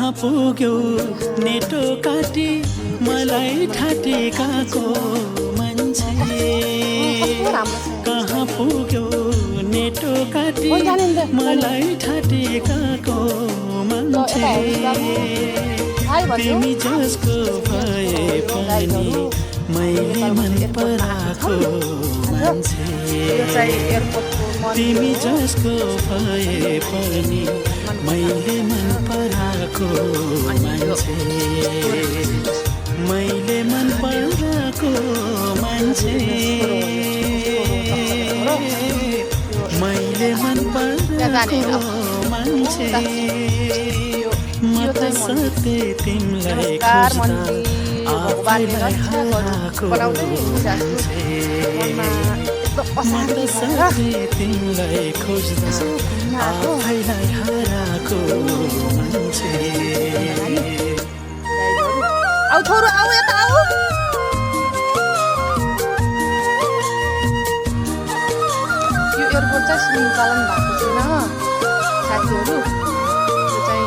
कहाँ पुग्यो नेटो काटी मलाई ठाटेकाको मान्छे कहाँ पुग्यो नेटो काटी मलाई ठाटेकाको मान्छे तिमी जसको भए पनि मैले मन पराएको मान्छे तिमी जसको भए पनि मैले मन पराएको मान्छे मैले मन पराएको मान्छे मैले मन पराएको मान्छे म त सधैँ तिमीलाई खोज्दा आफैलाई हराएको मान्छे म त सधैँ तिमीलाई खोज्दा आफैलाई हराएको मान्छे आऊ छोरो आऊ यता आऊ यो एयरपोर्ट चाहिँ सञ्चालन भएको छैन साथीहरू यो चाहिँ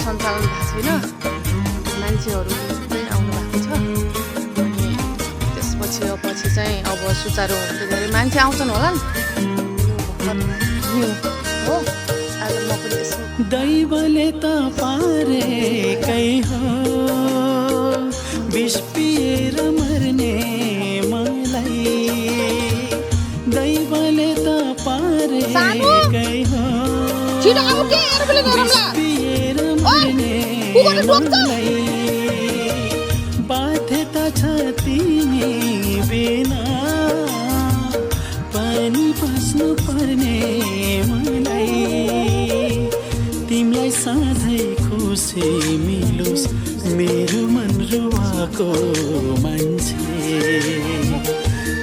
सञ्चालन भएको छैन मान्छेहरू चाहिँ आउनु भएको छ अनि त्यसपछि पछि चाहिँ अब सुचारू हुन्छ धेरै मान्छे आउँछन् होला नि हो आज म पनि यसो दैवले त पारेकै हो विष पिएर मर्ने मलाई दैवले त पारेकै हो विष पिएर मर्ने मलाई बाध्यता छ तिमी बिना पनि बस्नु पर्ने मलाई तिमीलाई सधैँ खुसी मिलोस् मेरो मन रुवाको मान्छे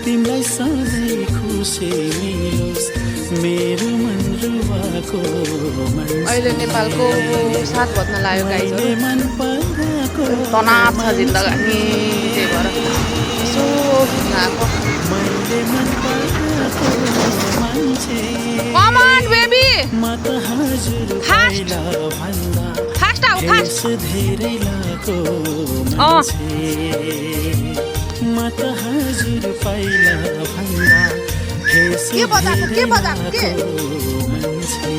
तिमीलाई सधैँ खुसी मिलोस् मेरो मन रुवाको मान्छे अहिले नेपालको 7 बज्न लाग्यो गाइजहरु मन पराएको तनाव छ जिन्दगी त्यही भएर यसो घुम्नको मैले मन पराएको मान्छे कम अन बेबी म त हजुर पहिला भन्दा फास्ट आऊ फास्ट धेरै लागो मान्छे म त हजुर पहिला भन्दा के बजाको मान्छे